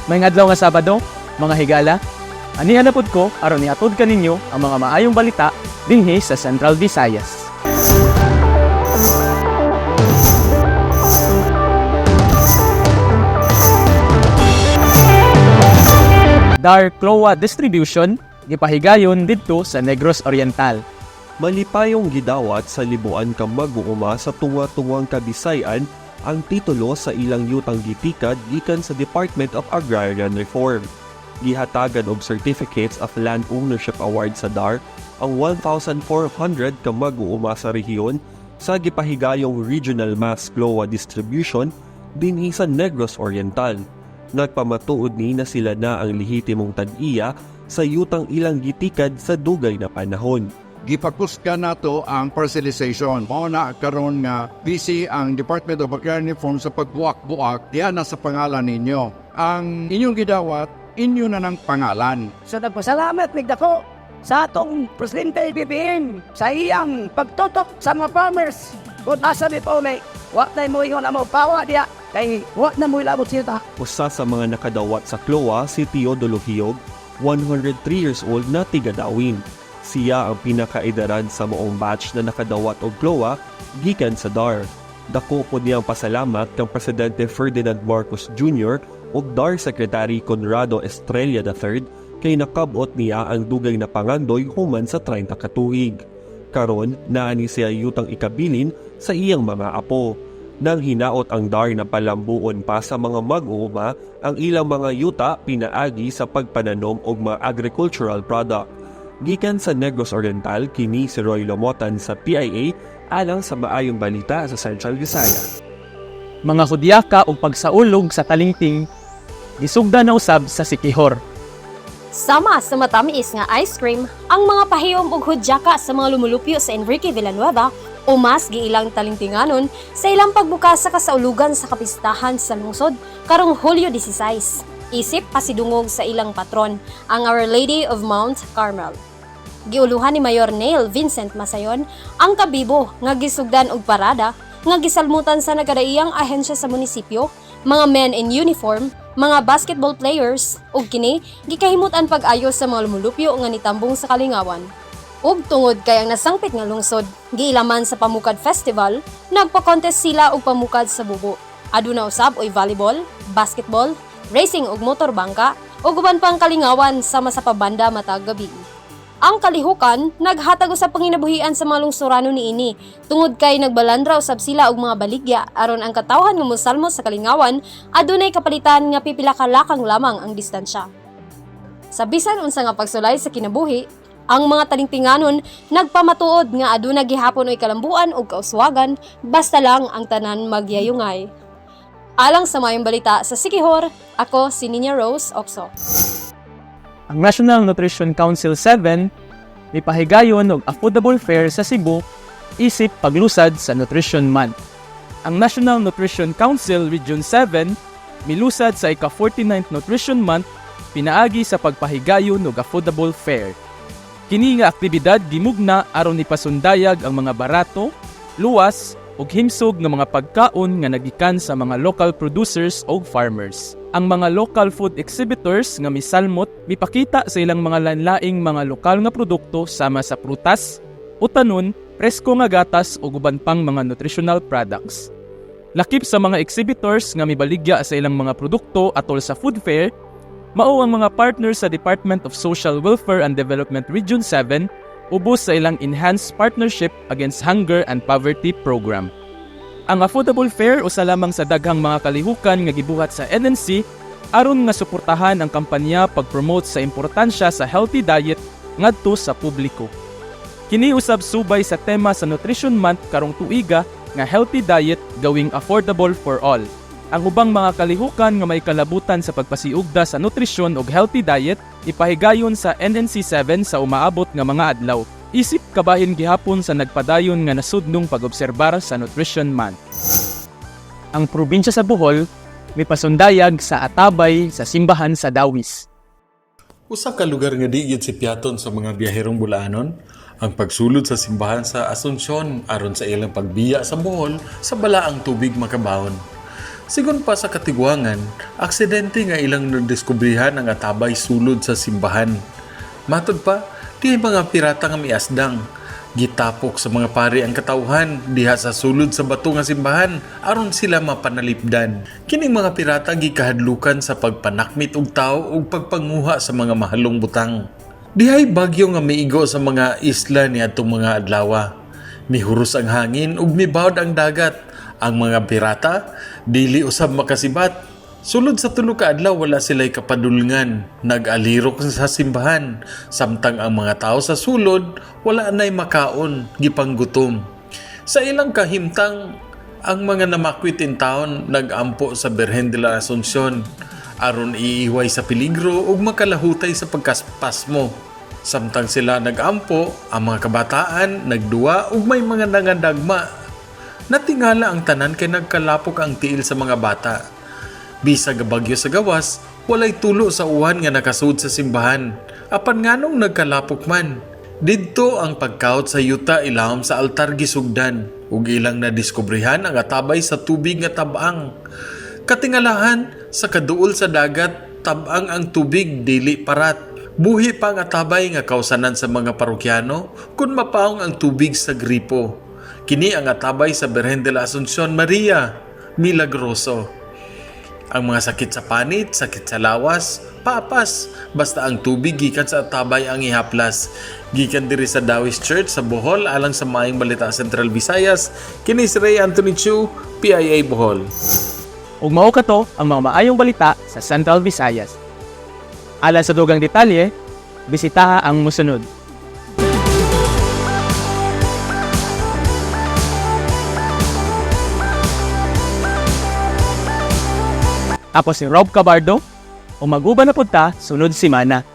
Maayong adlaw nga Sabado, mga higala. Anihan na pud ko aron ihatod kaninyo ang mga maayong balita dinhi sa Central Visayas. DAR CLOA Distribution gipahigayon didto sa Negros Oriental. Malipayong gidawat sa libuan ka mag-uuma sa tunga-tungang Kabisayan ang titulo sa ilang yutang gitikad gikan sa Department of Agrarian Reform. Gihatagan og Certificates of Land Ownership Award sa DAR ang 1,400 ka mag-uuma sa rehiyon sa gipahigayong Regional Mass CLOA Distribution dinhi sa Negros Oriental. Nagpamatuod ni na sila na ang lehitimong tag-iya sa yutang ilang gitikad sa dugay na panahon. Gipakusgan nato ang parcelization. Mao na karon nga busy ang Department of Agrarian Reform sa pagbuak-buak diha na sa pangalan ninyo. Ang inyong gidawat, inyo na ng pangalan. So nagpasalamat mig dako sa atong Presidente BBM sa iyang pagtutok sa mga farmers. Kung asa mi po may, wa na mo ingon amo pawa diya kay wa na mo ilabot siya. Usa sa mga nakadawat sa CLOA si Teodolo Hiyog, 103 years old na tiga-Dauin. Siya ang pinakaidaran sa maong batch na nakadawat og CLOA gikan sa DAR. Dako po niyang pasalamat kang Presidente Ferdinand Marcos Jr. ug DAR Secretary Conrado Estrella III kay nakabot niya ang dugay na pangandoy human sa 30 ka tuig. Karon naa ni siya yutang ikabilin sa iyang mga apo. Nang hinaot ang DAR na palambuon pa sa mga mag-uuma ang ilang mga yuta pinaagi sa pagpananom og mga agricultural product. Gikan sa Negros Oriental, kini si Roy Lomotan sa PIA alang sa maayong balita sa Central Visayas. Mga hudyaka og pagsaulog sa talingting gisugda na usab sa Siquijor. Sama sa matamis nga ice cream, ang mga pahiyom ug hudyaka sa mga lumulupyo sa Enrique Villanueva o mas giilang talingtinganon sa ilang pagbukas sa kasaulugan sa kapistahan sa lungsod karong Hulyo 16. Isip pasidungog sa ilang patron, ang Our Lady of Mount Carmel. Giuluhan ni Mayor Neil Vincent Masayon ang kabibo nga gisugdan og parada nga gisalmutan sa nagkadaiyang ahensya sa munisipyo, mga men in uniform, mga basketball players ug kini gikahimut-an pag-ayo sa mga lumulupyo nga nitambong sa kalingawan. Ug tungod kay ang nasangpit nga lungsod giilaman sa Pamukad Festival, nagpa-contest sila og pamukad sa bubo. Aduna usab oy volleyball, basketball, racing ug motor bangka ug uban pang kalingawan sama sa pabanda matag gabi. Ang kalihukan naghatag usab panginabuhian sa mga lungsorano niini tungod kay nagbalandra usab sila og mga baligya aron ang katawhan nga mosalmo sa kalingawan adunay kapalitan nga pipila ka lakang lamang ang distansya. Sa bisan unsa nga pagsulay sa kinabuhi, ang mga talingtinganon nagpamatuod nga aduna gihapon oy kalambuan ug kauswagan basta lang ang tanan magyayungay. Alang sa mayong balita sa Siquijor, ako si Nina Rose Okso. Ang National Nutrition Council 7 mipahigayon og affordable fare sa Cebu isip paglusad sa Nutrition Month. Ang National Nutrition Council Region 7 milusad sa ika-49th Nutrition Month pinaagi sa pagpahigayon og affordable fare. Kini nga aktibidad gimugna aron ipasundayag ang mga barato, luwas ug himsog nga mga pagkaon nga nagikan sa mga local producers o farmers. Ang mga local food exhibitors nga misalmot mipakita sa ilang mga lainlaing mga lokal nga produkto sama sa prutas, utanon, presko nga gatas ug uban pang mga nutritional products. Lakip sa mga exhibitors nga mibaligya sa ilang mga produkto atol sa food fair, mao ang mga partners sa Department of Social Welfare and Development Region 7 ubos sa ilang Enhanced Partnership Against Hunger and Poverty Program. Ang affordable fare usa lamang sa daghang mga kalihukan nga gibuhat sa NNC aron nga suportahan ang kampanya pag-promote sa importansya sa healthy diet ngadto sa publiko. Kini usab subay sa tema sa Nutrition Month karong tuiga nga healthy diet gawing affordable for all. Ang ubang mga kalihukan nga may kalabutan sa pagpasiugda sa nutrisyon ug healthy diet ipahigayon sa NNC 7 sa umaabot nga mga adlaw. Isip kabahin gihapon sa nagpadayon nga nasudnong pag-obserbar sa Nutrition Month. Ang probinsya sa Bohol mipasundayag sa atabay sa simbahan sa Dawis. Usa ka lugar nga di gyud sipiaton sa mga biyaherong Bulaanon ang pagsulod sa simbahan sa Asunsyon aron sa ilang pagbiya sa Bohol sa balaang tubig makabahon. Sigon pa sa katigwangan, aksidente nga ilang nadiskubrihan ang atabay sulod sa simbahan. Matod pa, di mga pirata nga miasdang. Gitapok sa mga pari ang katawhan diha sa sulod sa bato nga simbahan aron sila mapanalipdan. Kining mga pirata gikahadlukan sa pagpanakmit og tao ug pagpanguha sa mga mahalong butang. Dihay bagyo nga miigo sa mga isla niadtong mga adlawa. Mihuros ang hangin ug mibawd ang dagat. Ang mga pirata dili usab makasibat. Sulod sa 3 ka adlaw wala sila'y kapadulngan. Nag-alirok sa simbahan. Samtang ang mga tao sa sulod wala na'y makaon, gipanggutom. Sa ilang kahimtang, ang mga namakwit in town nagampo sa Birhen de la Asuncion aron iiway sa peligro ug makalahutay sa pagkaspasmo. Samtang sila nagampo, ang mga kabataan nagduwa ug may mga nangadagma. Natingala ang tanan kay nagkalapok ang tiil sa mga bata. Bisag bagyo sa gawas, walay tulo sa uwan nga nakasud sa simbahan. Apan nganong nagkalapok man? Didto ang pagkaot sa yuta ilawom sa altar gisugdan ug ilang nadiskubrehan ang atabay sa tubig nga tabang. Katingalahan sa kaduol sa dagat, tabang ang tubig dili parat. Buhi pa ang atabay nga kausanan sa mga parokyano kung mapaong ang tubig sa gripo. Kini ang atabay sa Birhen de la Asuncion Maria, milagroso. Ang mga sakit sa panit, sakit sa lawas, papas, basta ang tubig gikan sa atabay ang ihaplas. Gikan diri sa Dawis Church sa Bohol alang sa Maayong Balita Central Visayas, kini si Ray Anthony Chu, PIA Bohol. Ug mao kato ang mga maayong balita sa Central Visayas. Alang sa dugang detalye, bisitaha ang musunod. Ako si Rob Cabardo, ug mag-uban na pud ta sunod semana.